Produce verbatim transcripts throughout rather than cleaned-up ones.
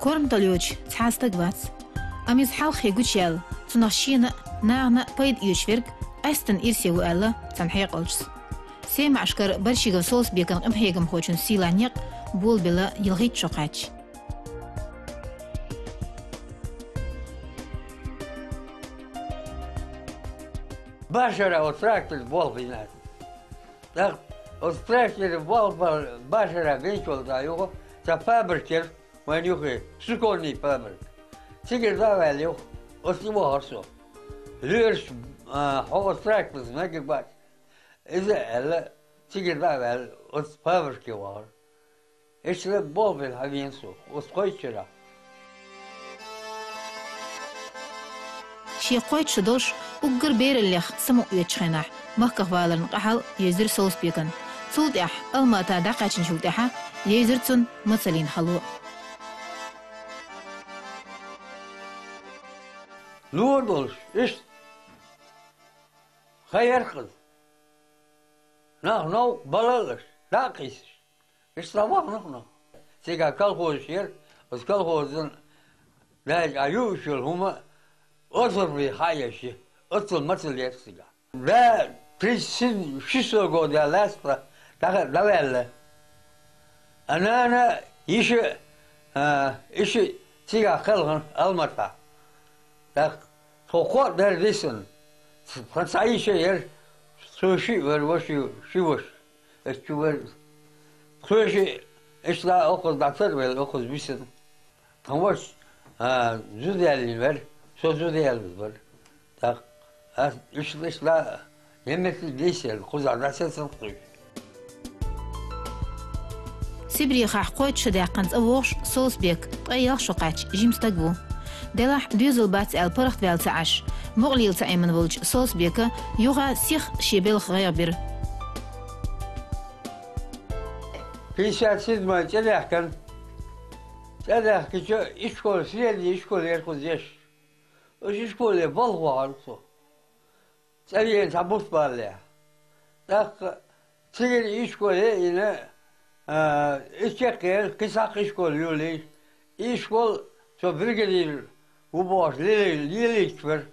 Форма тӀа лоьча цхьа стаг вац. Амма иза хьалххе гучаяьлла, цунах шена а, нахана а пайда оьцуш верг къаьсттина ирсе ву аьлла цхьан хьекъалчос. Семашкара Баршигов Соусбекан къинхьегамхочун сийлахь некъ болабелла ялхитта шо кхаьчча. Башара оцу тракторе болх бина. ТӀаккха оцу тракторе болх бал-, башара бинчул тӀаьхьа юха цхьа фабрика яра вайн юххе, суконный фабрика. Цигара дӀа а ваьлла юха, оцу тӀе вахара со. Лоьраш, а, хьо оцу тракторца мегаш бац. Иза а аьлла, цигара дӀа а ваьлла, оцу фабрике вахара. Иштта болх бина хьавеана со, оцу кхойтта шарахь. Шен кхойтта шо долуш, уггар бераллех самукъа оьцучу хенахь, махках валарна къаьхьал евзира Соусбекана. Цул тӀаьхьа Алмата дӀакхаьчначул тӀаьхьа евзира цунна мацаллин хало. Лур долуш, иштта. Хан яра-кх иза. Нах новкъа балалаш, дӀа а кхиссаш. Иштта дӀавахана-кх нах. Цигахь колхозаш яра, оцу колхозан даьлча а юуш йолу хӀума озарве хьаеш ю, оццул мацалла яра цигахь. Да, тридцать семь, шестого года лаьцна дӀа-, дӀаваьлла. А нана, йиша, а, иша цигахь кхелхина Алматахь. ТӀаккха тхо кхоъ дара дисина. Тхан цхьа йиша яра, цо шиъ вара, ваша, ши ваша. Ас чу вара. Тхоьши иштта окхуза дӀа ца а велла, окхуза висина. Тхан ваша, а, зуда яьллина вара, со зуда яьллаза вара. ТӀаккха ас иштта, иштта дӀа, немеций дийсаелла, кхузахь дӀасецна кхуьйсу. Сибрехахь кхойтта шо даьккхина цӀа вогӀуш Соусбек ткъе ялх шо кхаьчча жима стаг ву. Делахь доьзал бац аьлла паргӀатваьлла ца Ӏаш, букъ лела ца Ӏемина волчу Соусбека юха сиха шен белхан гӀайгӀа бира. Пятьдесят седьмой цӀа даьхкина. ЦӀа даьхкича ишкол, средний ишкол яра кхуза еш. Уьш ишколе балха вахара со. ЦӀа веана цхьа бутт баллехь. ТӀаккха цигара ишколе а йина, а, и чекхъера, кхин цхьаккха ишкол йолийра. И ишкол со бригадир ву бохуш лелий-, лелийча вара.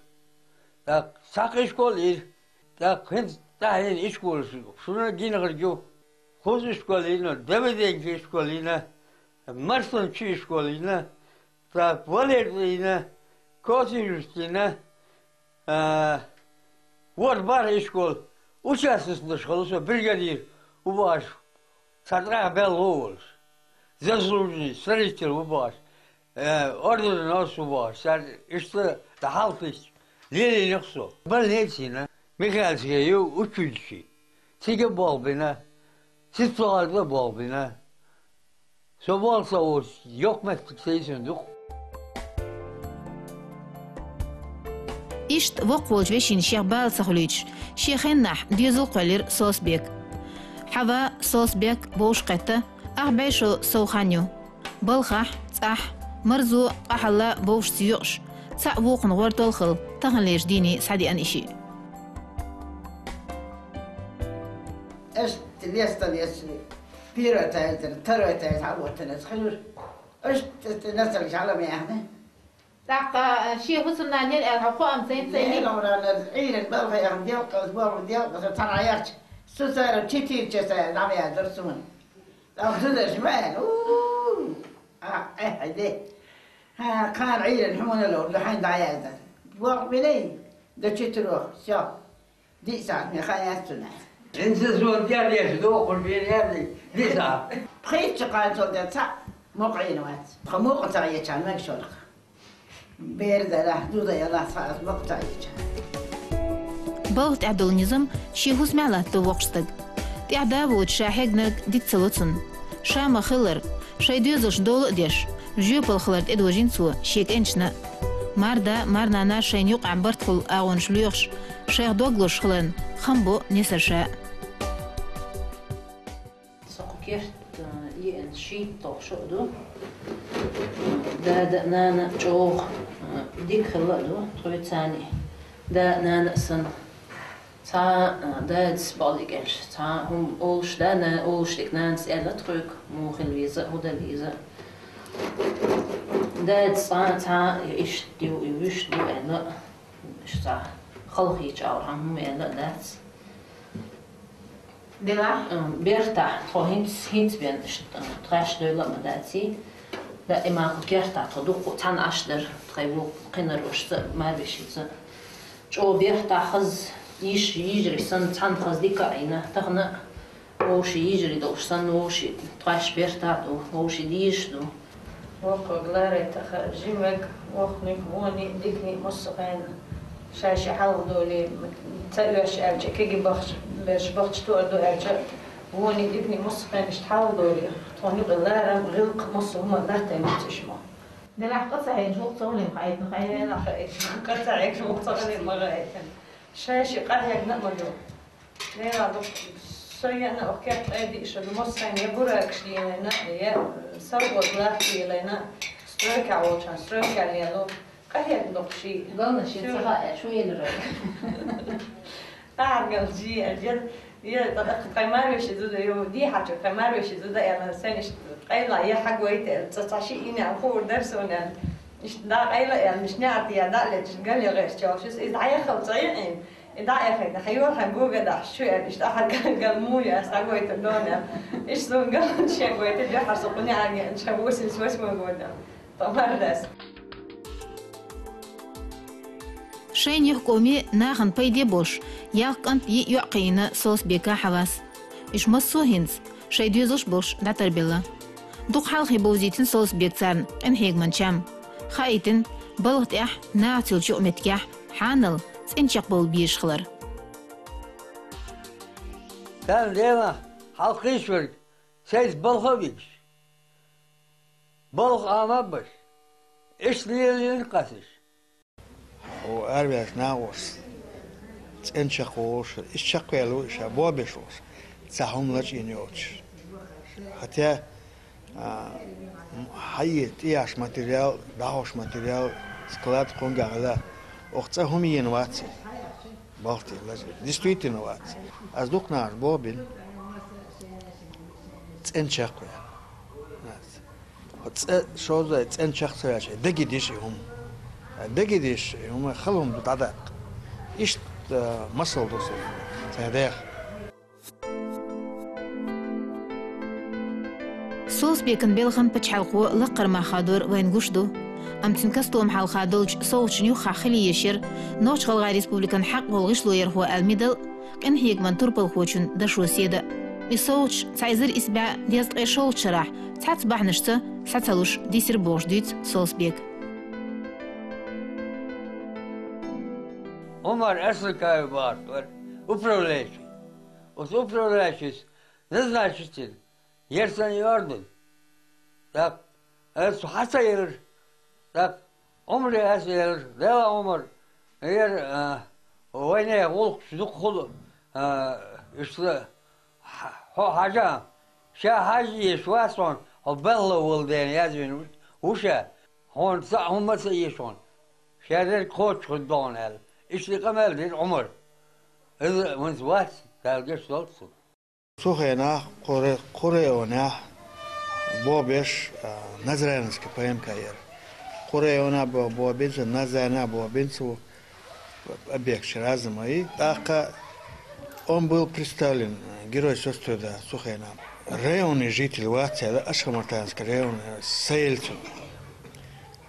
ТӀаккха цхьаккха ишкол а йира. ТӀаккха хӀинца тӀаьхьенан ишколаш шуна гинарг ю. Кхуза ишкол йина, Давиденко ишкол йина, Марсанчу ишкол йина, тӀаккха Валерта йина, Косинжевскийна, а, ворхӀ-бархӀ ишкол участокаш хилла со, бригадир ву бохуш, цхьа тӀехь белхо а волуш, заслуженный строитель ву бохуш, э, орденан нос ву бохуш, цара иштта дӀахьалхийтича, лелийна-кх со. Больница йина, Михайловская ю училище, цига а болх бина, Сиццохьалла а болх бина. Со болх ца воцуш, йоккха меттиг ца йисина ду-кх. Иштта воккхаволчу вешина шех бала ца хуьлуьйтуш, шен хеннахь доьзал а кхоьллира Соусбека. Хьава, Соусбек бовш кхетта, ах бӀе шо сов хан ю. Балхахь, цӀахь, марзо, къахьалла бовшашца йоькъуш, цхьаъ вукхунна гӀортол а хилла, таханлерчу дийне схьадеана и шиъ. Иштта лестан яцара, первый этаж, второй этаж хьалавоттана аса хилира. Иштта тӀе нацарг хьала ма яхна. ТӀаккха, э, шен хӀусамнана яра аьлла, хьо кхоам ца йина, ца йина? Яра, Ӏуьйранна Ӏуьйранна балха яхна делкъаза, болх делкъаза, цхьана яхча, со цара четыре часа дӀа ма яздара суна. ТӀаккха зударша ма аьлла: «У-у-у! А, э, хьайде! Хьан кхана Ӏуьйранна хьуна ловр ду, хьайна дӀаяздан. Болх бина до четырёх, всё». Диъ сахьт хан яц цунна. ХӀинца суна тӀаьхьа деш дохур бен яьлли, диъ сахьт. Пхийтта кхана цо ден цхьаъ мукъа Ӏийна вац. Тхан мукъа ца Ӏийча мега шорах. Бер дара, дуда яла цхьа ас мукъа ца Ӏийча. Балха тӀехь долу низам шен хӀусамехь латтадо воккхачу стага. ТӀехь да а воцуш, ша хьегнарг диц ца ло цунна. Ша ма-хиллара, шайн доьзалшна дола а деш, жоьпалла хилар тӀедожийна цо шен кӀенташна а. Марда, марнана шайна юкъахь бартахула агӀонаш лоьхуш, шайх дог лозуш хиларна, хам бо Несарша а. Со кху керта, э, еана шийтталгӀа шо а ду. Дада а, нана а чӀогӀа, э, дика хилла а ду тхоьца царна. Да а, нана а санна. Цхьа, а, дадас бакъдерг аьлча, цхьа хӀума олуш да, на-, олуш дерг нанас аьлла тхоьга, муха хила веза а, хӀун дала веза а. Дада цкъа цхьа иштта ю, и вуьшта ду аьнна, иштта цхьа халахеташ аьлла хӀама аьнна а дац. Делахь? М, бертахь, тхо хӀинца, хӀинца бен иштта, тхаьш дойла а ма даций. Даиман кху кертахь тхо дуккха цхьана Ӏаш дара, тхайн ву кхинарвашца а, марвешица а. ЧӀогӀа бертахь хаза йиш йижарий санна, цхьана хаза дика а Ӏийна, тахана а вовший йижарий долуш санна, вовший тхаьш бертахь а ду, вовший дезаш а ду. Воккхаг ларайта хаа жимаг, воккханиг, вониг, диканиг массо а хенахь. Шай-ши хьалха долий, ца оьшуш аьлча, кегий бахча, берш бахча тоар ду аьлча, вониг, диканиг массо а хенахь иштта хьалха долий. Тхуна юкъа ларам, гӀиллакх массо а хӀума латтийна ца ишмо. Делахь къа ца хьегаш, вукху ца гӀулин хаийтина, хаийтина. Къа ца хьегаш, вукху ца гӀулин ма хаийтина. Шай-ши къа хьегна а ма ду. Лела ду, со яна охкер къеди иша ду, моссайн я буракаш лелайна, я совхоз лахлелайна, стройка волчан, стройка лелу. Къахет докши. Главное, ши ца хаьа, шу елира. Тагъал жи, я, я, тхай марвеши зуда, ю, ди хачу, тхай марвеши зуда, я, сен иш, къайла, я хагойте, ца, ца ши ина, хур дарсона. Иш да къайла, я, мишня, я, да, ле, гали геш, чавшис, из ая хал цаин. И дӀаэхийна, хьан йоьхьан гога дахьаш, чу аьлла, иштта ахьа гал муй ас дӀагойтур дона. Иш зун гал чегойту, дуьхьа со кхуьне аьлла, ша восемьдесят восьмой года. Томар дас. Шайн юхкоме нахана пайде болуш, ялх кӀант йиъ йоӀ кхиийна Солсбека Хьавас. Уьш массо а хӀинца шайн доьзалш болуш дӀатарбелла. Дукха хьалхе бовзийтина Солсбека царна къинхьегаман чам. Хаийтина, балха тӀехь, нахаца йолчу юкъаметтигехь, хьанал, цӀена чекхбовла безаш хилар. Царна Делан хьалхийша верг, сайца балха а вигаш, балха Ӏама а баш, иштта лелийна кхасаш. Хьо араваьллачу нахошца цӀена чекхволуш, иштта чекхваьлла ву и ша, бобеш волуш, цхьа хӀума лачкъийна йоцуш. Хьатя, а, м-, хьайи тӀеяш материал, дӀахьош материал, склад кхунгахь хила, оха цӀа хӀума йина вац и. Бахти лажа. Действительно вац. Аз дукха нахаш боху бина. ЦӀена чекхве. Хьо цӀа шозза цӀена чекх ца ваьлча, даги диш и хӀума. Даги диш и хӀума, хала хӀума ду дӀадаккха. Иштта, а, масал ду со. Цхьа деха. Солсбекан белхан пачхьалкхо лаккхара мах хадор вайн гуш ду. Амма цуьнан кастом хьалха долчу совгӀаташна юххехь хила езаш яра Нохч-ГӀалгӀайн Республикан хьакъ болу гӀишлоярхо аьлла мидал а, къинхьегаман турпалхочун дашо седа а. И совгӀаташ цхьа эзар исс бӀе дезткъе шолгӀачу шарахь цхьацца бахьанашца схьа ца луш дисира бохуш дуьйцу Солсбека. Ӏумар Аслакаев бахарх вара управляющий. Оцу управляющийс назначить йина, яра сан йордан. ТӀаккха аса хьа ца елира. ТӀаккха Ӏумаре аса елира, Дела Ӏумар, яра, а, вайне гӀуллакхаш дукха хуьлу, а, иштта хьо хьажа, ша хьажа еш вац хьуна, хьо балхало волу дена язвина ву ша, хьуна цхьа а хӀумма а ца еш хьуна, ша дерг кхочуш хир ду хьуна аьлла. Иштта къамел дира Ӏумара. Иза вайца вац, Дала гечдолда цунна. Цу хенахь кху ре-, кху районехь бобеш, а, Назрановский П М К яра. Кху районехь бо-, бобинца, Назрана бобинца ву объекташ разный. ТӀаккха он был представлен, э, Герой Соцтруда цу хенахь. Районный житель вац аьлла, Ашхамартановский район, э, са Ельцин.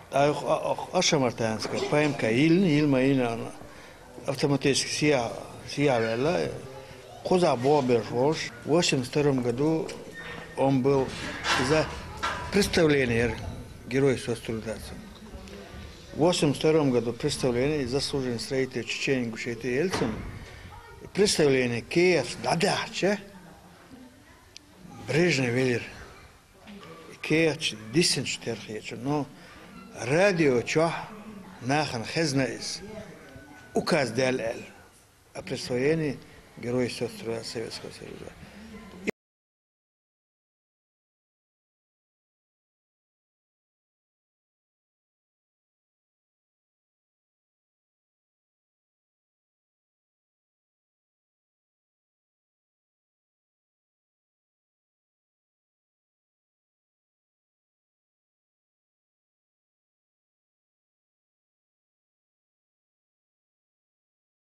ТӀаккха а-, а-, Ашхамартановский П М К йилна, йилма йина, автоматически сиа-, сияваьлла, кхузахь боху берш волуш, восемьдесят втором году он был, иза представление яра Герой Соцтруда. Восемьдесят втором году представление, и заслуженный строитель Чечении, Ингушетии Ельцин, представление кехат дӀадаьхьча, Брежнев велира. Кехаташ диссинчу терхьечу, но радио чохь нахана хезна иза, указ даьлла аьлла, о присвоении Героя Соцтруда Советского Союза.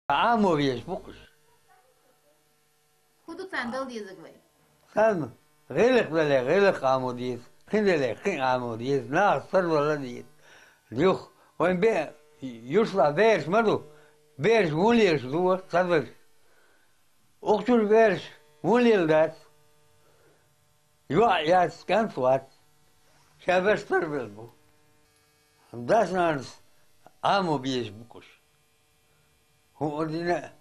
Ӏамо везаш бу-кх уж. ХӀун ду царна дала дезарг вай? Царна гӀиллакх дале, гӀиллакх Ӏамо деза, кхин дале, кхин Ӏамо деза, нахаца сарвала деза. Юха, вайн бе-, юртахь бераш ма ду, бераш вон лелаш ду, цхьабараш. Укх чуьра бераш вон лелаш дац. ЙоӀ яц, кӀант вац. Шаьбарш сарвала бу. Дас-нанас Ӏамо безаш бу-кх уж. ХӀун а дина,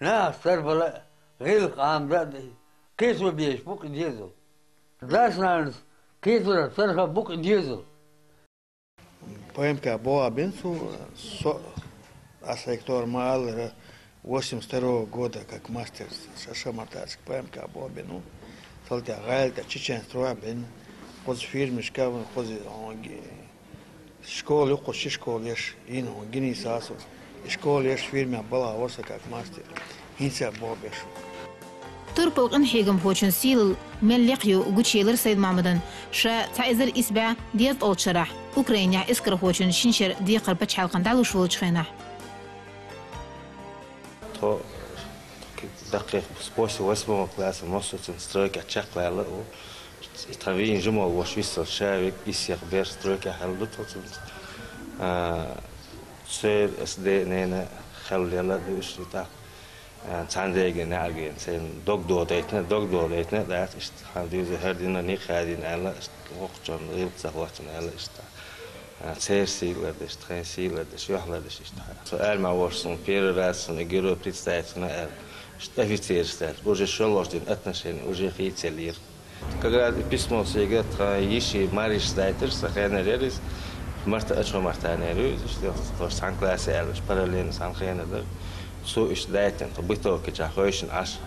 нахаца сарвала, гӀиллакх Ӏамадан а, кхетам беш бу-кх и доьзал. Дас-нанас кхетамах сарха бу-кх и доьзал. П М К бохабина цо, со, ас хьайга тора ма аллара, восемьдесят второго года как мастер ша-, шахматашка П М К бохабина. Цул тӀаьхьа гӀайла тӀа Чеченстрой бина, кхуза фирмашка а вина, кхуза, а, ги-, школа ю кхуза, ши школа еш, йина хьуна гинийсасу. И школа еш фирмехь балха вара со как мастер. ХӀинца а бохабеш ву. Турпал къинхьегамхочун сийлалла мел лекха ю гучуелира Сайд-Мохьмадан, ша цхьа эзар исс бӀе дезткъалгӀачу шарахь Украинехь эскархочун шина шера декхар пачхьалкхана дӀалуш волчу хенахь. Тхо даккхий, после восьмого класса массо а цунна стройкехь чекхваьлла а ву. И тхан вийна жима волу ваша виссалц ша вега, исс-ах бер стройкехь хьаьлла ду тхо цуьнца. А, церан ас ден-ненан хьал лелла а ду уьш и тӀаккха. А, цхьана деган неӀаргена церан дог дохадайтина, дог дохадайтина а дац, иштта, хьан дуьйзу хӀара дина, никъ хадийна аьлла, иштта, воккхачунна гӀиллакх ца хӀоттийна аьлла, иштта. А, церан сий лардеш, тхайн сий лардеш, юьхь лардеш иштта. Со Ӏаьрмехь волуш суна первый раз суна и герой представить вина аьлла, иштта офицераш даьлла, уже шолгӀачу дийнахь отношение уже хийцаеллера. Как раз и письмо соьга тхан йиши Мариш дайтира, сан хенара яра иза, Марта Ачхо-Мартанера ю иза, иштта, тхо цхьана классе аьлла, параллельно цхьана хенара дара. Цо иштта дайтина, тхан бытовкичахь хевшина Ӏаш.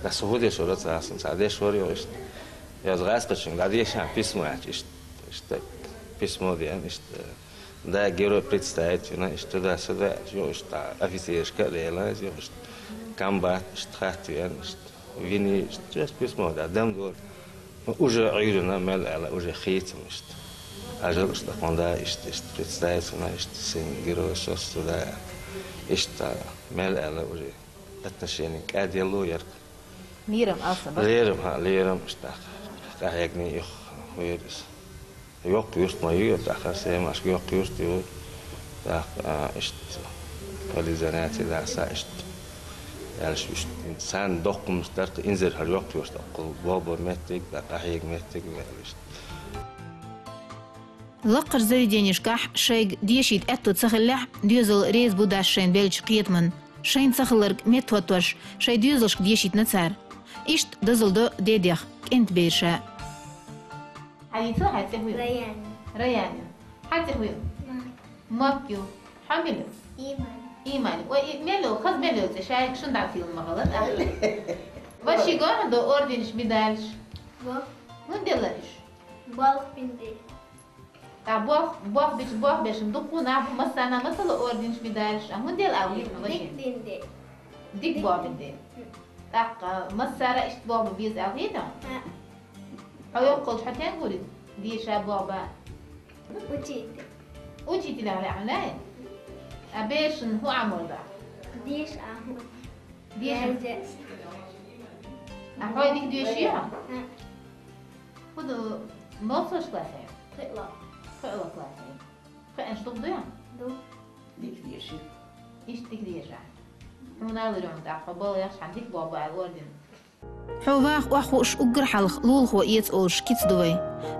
Аса хӀун деш вара ца хьаьсина, цхьа деш вара йо иштта. Яза гӀаскхичуьнга дӀадеша письмо аьлча, иштта, иштта письмо деана, иштта, да, герой представить вина, иштта, туда-сюда, йо, иштта, офицерашка а лелла, йо, иштта, комбат, иштта, хатта веана, иштта, вини, иштта, иштта письмо да, дам дора. Ну, уже Ӏуьйранна мел аьлла, уже хийцам, иштта. Ажал, иштта, хьуна да, иштта, иштта, представить вина, иштта, сын герой, сос туда, иштта, мел аьлла, уже. Отношение кӀаделла яра. Лерам алсам бара? Лерам, хьа, лерам, иштта, къахьегна юха вуьйра иза. Йоккха юрт ма ю, тӀаккха Семашка йоккха юрт ю. ТӀаккха, а, иштта, политзанятие дӀаса, иштта. Аьлла, иштта, царна доккхамаш дара, инзаре хӀара йоккха юрт, кхул болх бан меттиг, тӀаккха къахьега меттиг а ваьлла, иштта. Лакхарчу заведенешкахь шайга дешийта аьтто ца хиллехь, доьзал реза бу дас шайна беллачу кхетаман. Шайна ца хилларг меттахӀоттош, шайн доьзалшка дешийтина цара. Иштта дозалла до дедех, кӀентан бераша. Хьан йиц ю, хьан цӀе хӀун ю? Раяна. Раяна. Хьан цӀе хӀун ю? Марк. Марк ю. Хьо мила ю? Иман. Иман. Ой, и мел йолу, хаза мел йолу цӀе, шайга шун дӀа тилла ма хилла, тӀаккха. Вашига хӀун до орденаш, медалаш? Бо. ХӀунда делла уьш? Болх бина делла. Ткъа болх, болх бича болх бешан дуккха нах бу, массарна а ма ца ло орденаш, медалаш, а хӀунда делла аьлла хета хьуна вашина? Дика дина де. Дика болх бина де. ТӀаккха массара а иштта болх бан беза аьлла хета хьуна? ХӀаъ. Хьо йоккхалча хьо стенга гур иза? Деша болх бан. Учитель. Учитель аьлла хьуна? А бешан хӀун Ӏамор ду? Деша Ӏамор. Деша. Яьржа. А хьо дика доьший хьо? ХӀаъ. ХӀун ду, нохчаллин классе? Кхоъ. Кхоъ классе. Кхоъ аш дукха дуй? Ду. Дика деши. Иштта дика деша. Хьуна а лур ю хьуна тӀаккха, хьо балла яхча хьан дика болх бан аьлла орден. Хьо ваха охьахууш уггар хьалха лулахо эца олуш кица ду вай.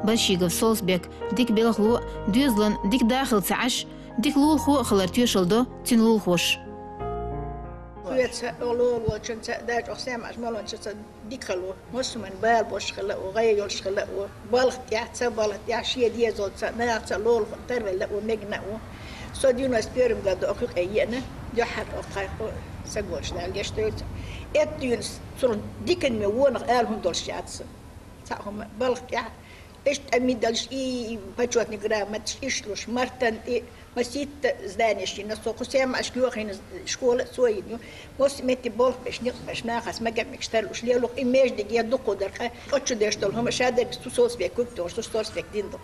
Башигов Солсбек дика белхало а, доьзалан дика да хила ца Ӏаш, дика лулахо а хилар тоьшалла до цуьнан лулахоша. Хьоьца а, лулахочуьнца а, даже оха Сема-Ӏаш молонца а дика хало. Массо а ман бала болуш хила а ву, гӀайгӀа йолуш хила а ву. Балха тӀехь а, ца балха тӀехь а, шен дезалца а, нахаца а лулахо а, тарвелла а ву, мегна а ву. Со девяносто первом году оха юкъе еана, дуьххьара оха кхайкхо, са гонаш Дала гечдойла цунна. Эттуьйнас цунах диканна ме вонах ала хӀума долуш яц сан. Цхьа хӀума балха тӀехь а, иштта тӀамий далуш, и почётный грамоташ, иштта луш, Мартан тӀе, масийтта зданеш йина, со кху Сема-Ӏашка йохийна школа а цо йина ю. Массо а метте болх беш, некъ беш, нахаца мага а мегаш тарлуш лелуш, и междиге дукха дар кху, кху чу деш долу хӀума, шадерг цу Солсбек куьг тохуш, цу Солсбек дина ду-кх.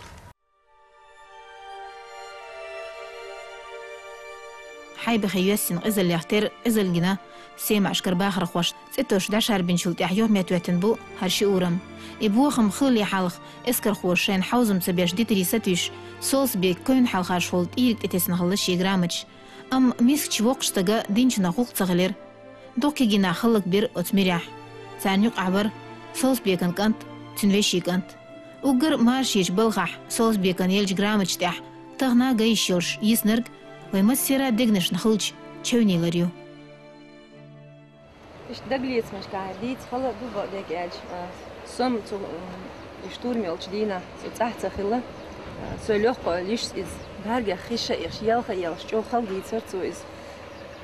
Хьайбахе йоьссина къизаллех тера къизал гина Семашкара бахархошта. ЦӀи тош дӀашарбинчул тӀехьа юхаметтаветтина бу хӀара ши урам. И бохам хилале хьалха эскархоша шоай хьовзам ца беш дитаре сатуьйсуш, Солсбека кевнна хьалхашхула тӀийриг тӀетесна хилла шен грамоташ. Амма мискача воккхача стага динчунах гӀулакх ца хилира. Дукха кегий нах хӀаллакбира оцу мирехь. Царна юкъахь вара Солсбекан кӀант, цуьнан вешин кӀант. Уггар маршачу балхахь Солсбекан еллачу грамоташ тӀехь тахана ган йиш йолуш йиснарг вайн массеран дегнашна хилча чевнелар ю. Иштта дагалецамашкахь дийца хала а ду, бакъдерг аьлча, а, со-м цу, м, и штурм йолчу дийнахь со цӀахь ца хилла, а, со легӀа лиш иза, бӀаьргех хиш а еш, елха а елхаш, чӀогӀа хала дийцара цо иза.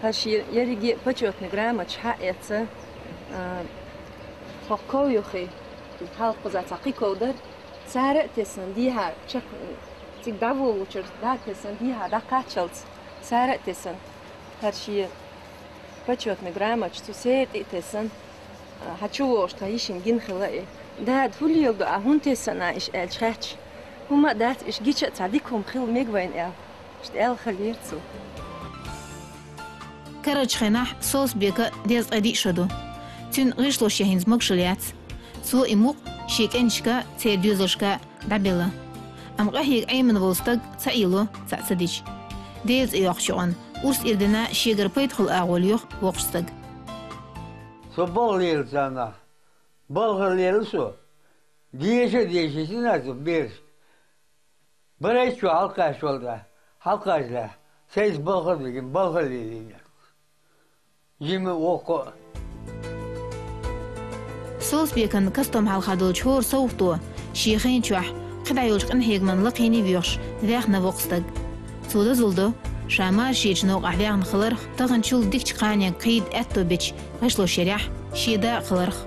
ХӀара шен ерриге а почётный грамоташ хьа а эцна, а, хӀокху ков юххе, хьалха кхуза цхьа кхин ков дара, цара а тесна дехьа чекх-, цига дӀаволучуьра дӀа а тесна, дехьа дӀакхаччалц цара а тесна. ХӀара шен почётный грамоташ цу сера тӀе а тесна, а, хьан чу вогӀуш тхан йишина гина хилла и. «Дада, хӀун леладо ахь, хӀунда тесна ахь иштта?» аьлча хаьттича, «ХӀумма а дац, иштта гича а цхьа дика хӀума хила мега вайна», аьлла. Иштта аьлла хиллера цо. Карарчу хенахь Солсбека дезткъе диъ шо ду. Цуьнан гӀишлош ян хӀинца могушалла яц. Цо и мукъ шен кӀенташка, церан доьзалшка дӀабелла. Амма къахьега Ӏемина волу стаг цхьаъ йилла, цхьаъ ца дича. Делан цӀе йоккхучу юкъана урс ирдина шегара пайда хуьлу агӀо лоьху воккхачу стага. Со балха лелла царна. Балхара лелла со. Деша а дешийтина со берашка. Барайчо хьалакхаччалц, хьалакхаччалц, сайца балхара дигина, балхара лелийна. Жима а, воккха а. Солсбекан кастом хьалха долчу хӀора совгӀато шен хен чохь кхидӀа йолчу къинхьегаман лакхене а воьхуш ваьхна воккха стаг. Цо дозалла до, ша маршачу новкъахь ваьхна хиларх, таханчул дикачу кханенга кхийда аьтто бечу гӀишлош ярехь шен да а хиларх.